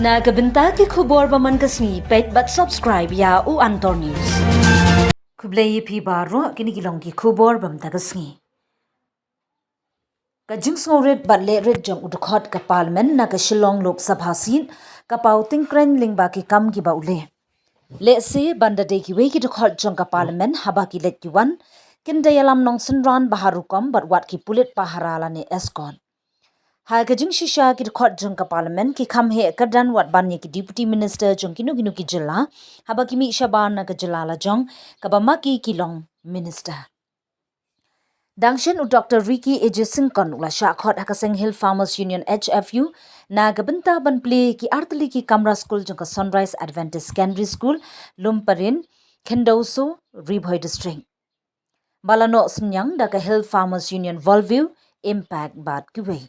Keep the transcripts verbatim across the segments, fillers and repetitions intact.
Na ka bynta ki khubor ba man ka sngi, peit bad subscribe ïa u Antor News. Khublei ïa phi baroh, kine ki long ki khubor ba man ka sngi. Ka jingsngewrit bad lehrit jong u dkhot ka Parliament na ka Shillong Lok Sabha seat ka paw tyngkrein lyngba ki kam kiba u leh. Lehse ban da dei kiwei ki dkhot jong ka Parliament haba ki leit ki wan, kin da ïalam nongsynran bha rukom bad wat ki pulit pahara lane escort. Ha ka jingshisha ki dkhot jong ka Parliament ki kham heh kyrdan wat ban ïa ki Deputy Minister jong kino kino ki jylla haba ki mih shabar na ka jylla lajong, kaba ma ki ki long Minister. Dang shen u Doctor Ricky A J Syngkon u la shah khot ha ka seng Hill Farmers Union, H F U, na ka bynta ban plie ki artylli ki kamra skul jong ka Sunrise Adventist Secondary School, Lumparin, Khyndaoso, Ri Bhoi District. Ba la noh synñiang da ka Hill Farmers Union Volview, Impact bad kiwei.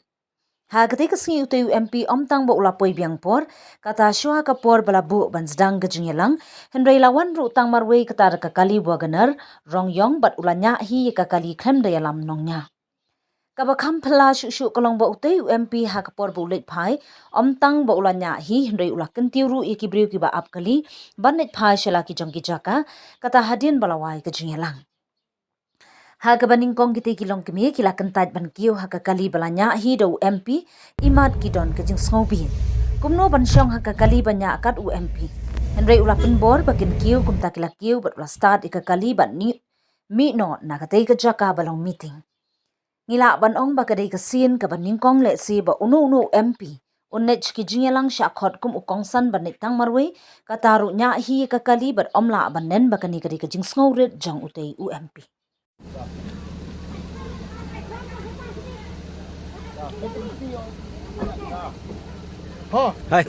Ha katei ka sngi utei u M P ym tang ba u la poi biang por, kata shuwa ka por ba la buh ban sdang ka jingïalang, hynrei la wan ruh tang marwei kata da ka kali WagonR, rong ïong bad u la ñiah hi ïa ka kali khlem da ïalam nongñiah. Kaba kham phylla shuh shuh ka long ba utei u M P ha ka por ba u leit phai, ym tang ba u la ñiah hi, hynrei u la kyntiew ruh ïa ki briew kiba ap kali ban leit phai sha la ki jong ki jaka, kata hadien ba la wai ka jingïalang. Ha kaba nyngkong kitei ki longkmie ki la kyntait ban kiew ha ka kali ba la ñiah hi da u M P, imat ki don ka jingsngewbit. Kumno ban shong ha ka kali ba ñiah kat u M P. Hynrei u la pynbor ba kin kiew, kumta ki la kiew bad u la start ïa ka kali bad ni mih noh na katei ka jaka ba long meeting. Ngi lah ban ong ba ka dei ka sien kaba nyngkong lehse ba uno uno u M P un leit ki jingïalang shah khot kum u kongsan ban leit tang marwei, kata ruh ñiah hi ïa ka kali bad ym lah ban nen ba kane ka dei ka jingsngewrit jong utei u M P. Hai.